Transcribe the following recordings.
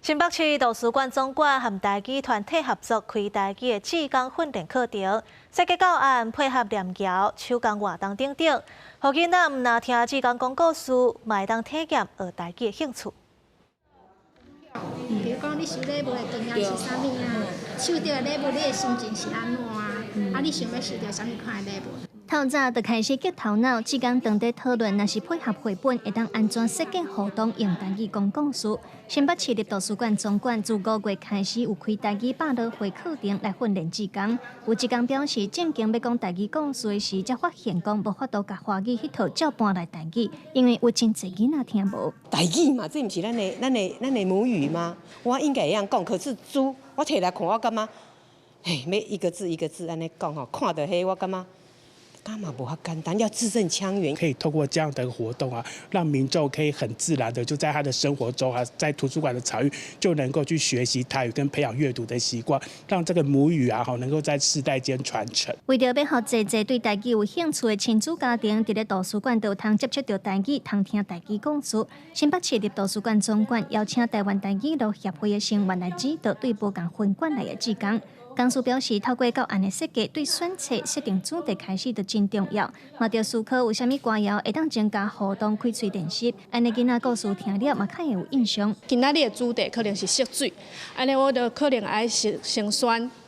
新北市圖書館總館和台語團體合作開台語的志工訓練課程，設計教案配合念謠、手工活動等等，予囡仔毋但聽志工講故事，嘛會當體驗學台語的興趣。比如講，你收禮物的經驗是啥物啊？收著的禮物，你的心情是按怎啊？啊，你想欲收著啥物款的禮物？透早就開始激頭腦，志工當地討論，若是配合繪本，會當按怎設計活動，用台語講故事。新北市立圖書館總館自5月開始有開台語百樂會課程來訓練志工。有志工表示，正經欲講台語故事時，才發現講無法度共華語彼套照搬來台語，因為有真濟囡仔聽無。台語嘛，這毋是咱的母語嗎？我應該會曉講，可是書我提來看，我感覺，嘿，欲一個字一個字按呢講吼，看著彼我感覺。幹嘛無遐簡單，要字正腔圓。可以透過這樣的活動啊，讓民眾可以很自然的就在他的生活中啊，在圖書館的場域就能夠去學習台語跟培養閱讀的習慣，讓這個母語啊，吼能夠在世代間傳承。為著欲予濟濟對台語有興趣的親子家庭，佇咧圖書館都有通接觸著台語，通聽台語故事。新北市立圖書館總館邀請台灣台語路協會的成員來指導對無仝分館來的志工。講師表示，透過教案的設計，對選冊設定主題開始就真重要。嘛著思考有啥物歌謠會當增加互動、開喙練習，按呢囡仔故事聽了嘛較會有印象。今仔日的主題可能是色水，按呢我就可能愛先選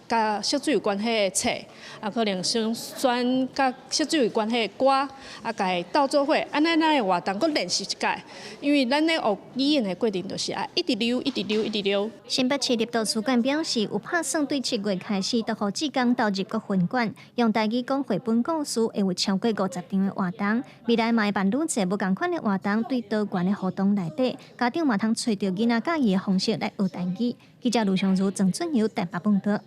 佮色水有關係的冊，啊可能先選佮色水有關係的歌，啊共伊鬥做伙，按呢咱的活動閣練習一擺，因為咱咧學語言的過程就是愛一直溜，一直溜，一直溜。新北市立圖書館表示，有拍算對7月開始，就予志工投入各分館，用台語講繪本故事，會有超過50場的活動。未來嘛會辦愈濟無仝款的活動，對多元的活動內底，家長嘛通揣著囡仔佮意的方式來學台語。記者盧尚如、鄭俊友台北報導。